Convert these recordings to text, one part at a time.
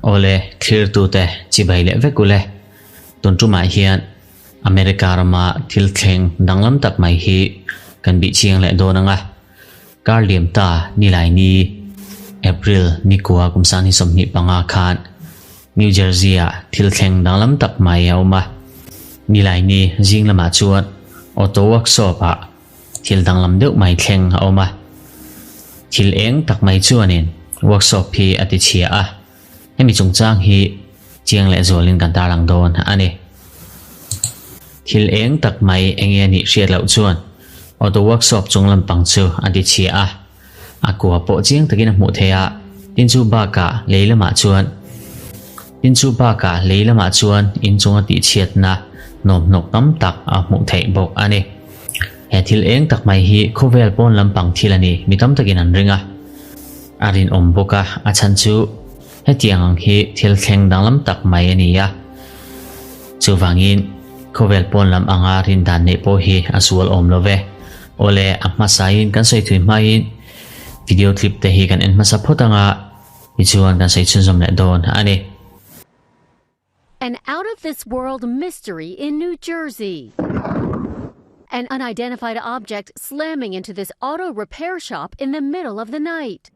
Awle, thlirtute chibai leh vek ule. Tun tumah hian America rama thil thleng danglam tak mai hi kan bih chiang leh dawn ang a. Kar liam ta nilai ni April nikua kum sangni 25 khan New Jersey-ah thil thleng danglam tak mai a awm a. Nilai ni zing lamah chuan auto workshop-ah thil danglam deuh mai thleng a awm a. Thil eng tak mai chuanin workshop hi a ti chhia a, hemi chungchang hi chiang leh zualin kan tarlang dawn a ni. Thil eng tak mai enge a nih hriat loh chuan auto workshop chung lampang chu a ti chhia a, a kua pawh chiang takin a hmuh theih a, tin chu bakah lei lamah chuan tin chu bakah lei lamah chuan inchunga tihchhiatna nawmhnawk tam tak a hmuh theih bawk a ni. He thil eng tak mai hi khawvel pawn lampang thil a ni mi tam takin an ring a, a rinawm bawk a, a chhan chu hetiang ang hi thil thleng danglam tak mai a ni a. Chuvangin khawvel pawn lam anga rin dan neih pawh hi a sual awm lo ve. Awle, a hmasain kan sawi thui hmain video clip te hi kan en hmasa phawt anga tichuan kan sawi chhunzawm leh dawn a ni. An out of this world mystery in New Jersey. An unidentified object slamming into this auto repair shop in the middle of the night.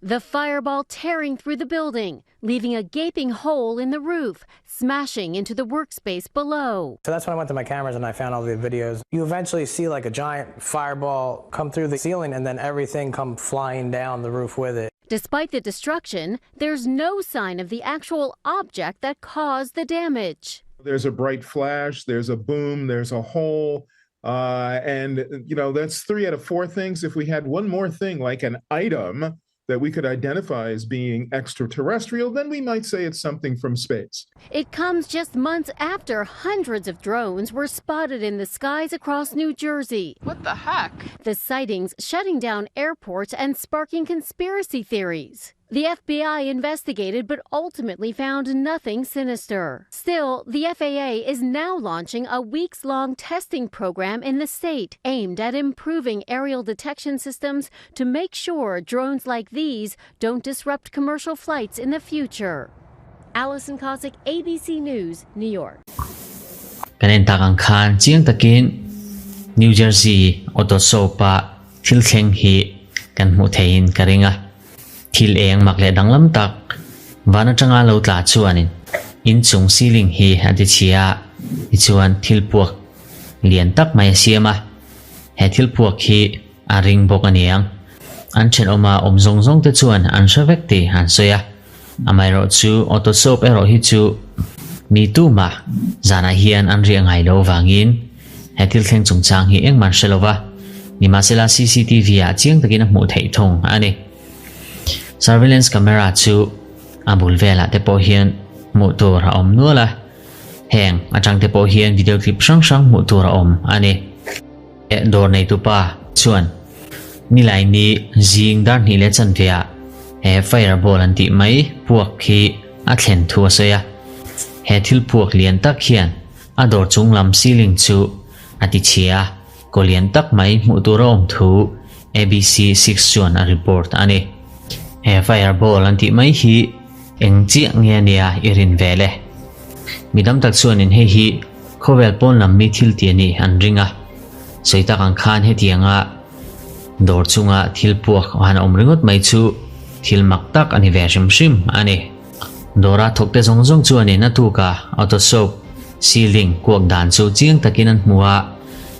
The fireball tearing through the building, leaving a gaping hole in the roof, smashing into the workspace below. So that's when I went to my cameras and I found all the videos. You eventually see like a giant fireball come through the ceiling and then everything come flying down the roof with it. Despite the destruction, there's no sign of the actual object that caused the damage. There's a bright flash, there's a boom, there's a hole. And, you know, that's 3 out of 4 things. If we had one more thing, like an item that we could identify as being extraterrestrial, then we might say it's something from space. It comes just months after hundreds of drones were spotted in the skies across New Jersey. What the heck? The sightings shutting down airports and sparking conspiracy theories. The FBI investigated but ultimately found nothing sinister. Still, the FAA is now launching a weeks-long testing program in the state aimed at improving aerial detection systems to make sure drones like these don't disrupt commercial flights in the future. Allison Kosik, ABC News, New York. Kan en tak ang khan chiang takin New Jersey auto shop-a thil thleng hi kan hmuh theihin ka ring a. Thil eng mak leh danglam tak van atanga lo tla chuanin inchung ceiling hi a ti chhia a, tichuan thil puak lian tak mai a siam a. He thil puak hi a ring bawk a niang. An thenawma awm zawng zawng te chuan an hre vek tih an sawi a. Amaherawh chu auto soap erawh hi chu mi tumah zanah hian an riah ngai lo vangin he thil thleng chungchang hi engmah an hre lo va, nimahsela CCTV ah chiang takin a hmuh theih thung a ni. Surveillance camera chu a bul velah te pawh hian hmuh tur a awm nual a, heng atang te pawh hian video clip hrang hrang hmuh tur a awm a ni. Dawr neitupa chuan Nilai ni zing dar hnih leh chanve ah he fireball an tih mai puak hi a thlen thu a sawi a. He thil puak lian tak hian a dawr chung lam ceiling chu a ti chhia a, kaw lian tak mai hmuh tur a awm thu ABC 6 chuan a report a ni. He fireball an tih mai hi eng chiah nge nia i rin ve le? Mi tam tak chuanin hei hi khawvel pawn lam mi thil ti a nih an ring a, sawi tak ang khan hetianga dawr chunga thil puak han awm ringawt mai chu thil mak tak a ni ve hrim hrim a ni. Dawra thawkte zawng zawng chuanin a tuka auto soap ceiling kuak dan chu chiang takin an hmu a,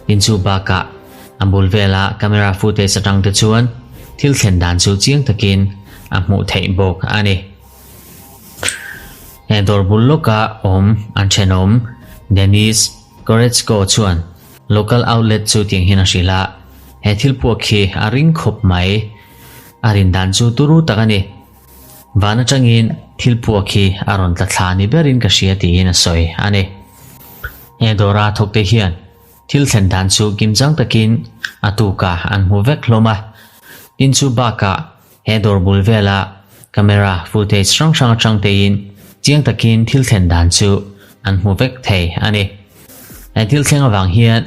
tin chu bakah a bul vela camera footage atangte chuan thil thlen dan chu chiang takin a hmuh theih bawk a ni. He dawr bul lawka awm an thenawm Dennis Korechko chuan local outlet chu tiang hian a hrilh a, he thil puak hi a ring khawp mai. A rin dan chu turu tak a ni. Van atangin thil puak hi a rawn tla thla ni berin ka hria tiin a sawi a ni. He dawra thawkte hian thil thlen dan chu kimchang takin a tukah an hmu vek hlawm a, tin chu bakah He dawr bul vela camera footage hrang hrang atang teiin chiang takin thil thlen dan chu an hmu vek thei a ni. He thil thleng avang hian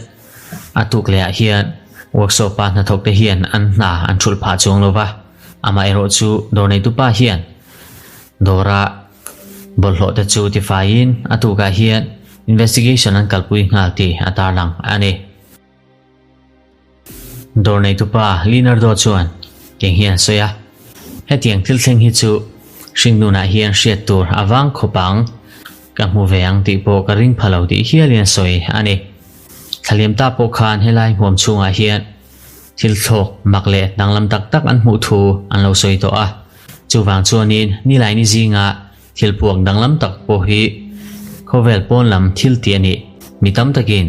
A tuk lehah hian workshop-a hnathawkte hian an hna an thulh phah chuang lo va, amaherawhchu dawr neitupa hian dawra bawlhhlawh te chu tifaiin a tukah hian investigation an kalpui nghal tih a tarlang a ni. Dawr neitupa Leonardo chuan keng hian a sawi a, Hetiang thil thleng hi chu hringnunah hian hriat tur a vang khawp ang, ka hmu ve ang tih pawh ka ring pha lo tih hialin a sawi a ni. Thlaliam ta pawh khan helai hmuam chhungah hian thil thlawk mak leh danglam tak tak an hmuh thu an lo sawi tawh a, chuvang chuanin Nilaini zinga Thil puak danglam tak pawh hi khawvel pawn lam thil tih a nih mi tam takin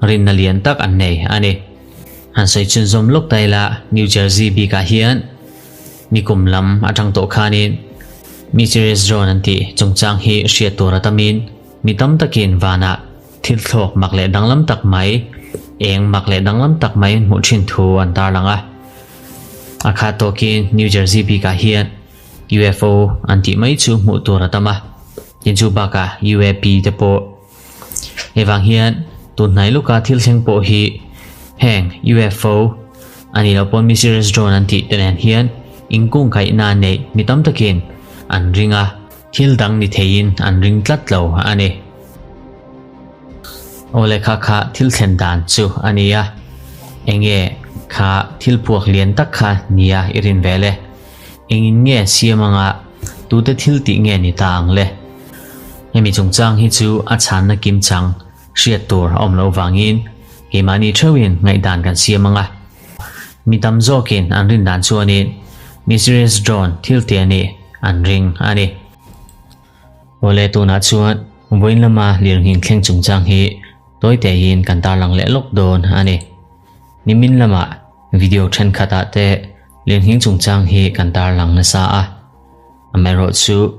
rinna lian tak an nei a ni. Han sawi chhunzawm lawk ta ila New Jersey bikah hian nikum lam atang tawh khanin Mysterious Drone an tih chungchang hi hriat tur a tamin mi tam takin vanah thil thlawk mak leh danglam tak mai, eng mak leh danglam tak mai an hmuh thin thu an tarlang a. A khat tawkin New Jersey bikah hian UFO an tih mai chu hmuh tur a tam a, tin chu bakah UAP te pawh. Hei vang hian tun hnai luka thil thleng pawh hi heng UFO a nih loh pawn mysterious drone an tih te nen hian inkungkaihna neih mi tam takin an ring a, thil dang ni theiin an ring tlat lo a ni. Aw le kha kha thil thlen dan chu a ni a, enge kha thil puak lian tak kha nia i rin ve le? Engin nge siam anga tute thil tih nge ni ta ang le? Hemi chungchang hi chu a chhanna kim chang hriat tur a awm loh vangin keimahni theuhin ngaihdan kan siam anga mi tam zawkin an rin dan chuanin mysterious drone thil tih a nih an ring a ni. Awle tunah chuan vawiin lama lirnghing thleng chungchang hi tawi tehin kan tarlang leh lawk dawn a ni. Nimin lamah video thenkhatah te Lirnghing chungchang hi kan tarlang nasa a, amaherawhchu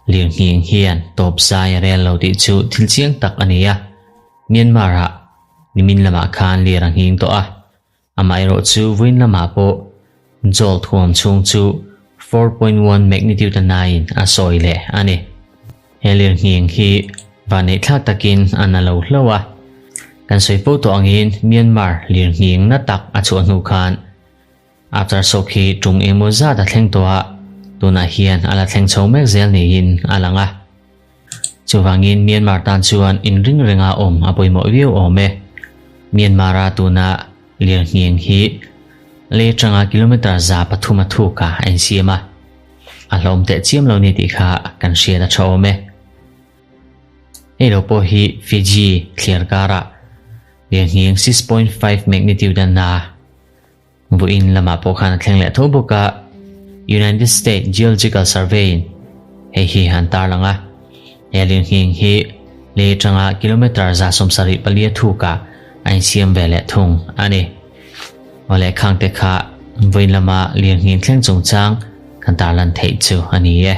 lirnghing hian tawp zai a rel lo tih chu thil chiang tak a ni a. Myanmar-ah nimin lamah khan lir a nghing tawh a, amaherawhchu vawiin lamah pawh Jolt huam chhung chu 4.1 magnitude a naiin a sawi leh a ni. He lirnghing hi vanneihthlak takin a na lo hlauh a, kan sawi fo tawh angin Myanmar lirnghing na tak a chhuah hnu khan After shock hi tum engmaw zat a thleng tawh a, tunah hian a la thleng chho mek zel niin a lang a. Chuvangin Myanmar tan chuan inring renga awm a pawimawh viau awm e. Myanmar-a tuna lirnghing hi lei atanga kilometre 300 a thuk a a insiam a, a hlawm teh chiam lo ni tih kha kan hriat a tha awm e. Hei lo pawh hi Fiji thliar karah lirnghing 6.5 magnitude a na. Vawiin lamah pawh khan a thleng leh tho bawk a, United States Geological Survey in hei hi an tarlang a, he lirnghing hi lei atanga kilometre 74 thukah a insiam ve leh thung a ni. Awle khangte kha vawiin lama lirnghing thleng chungchang kan tarlan theih chu a ni e.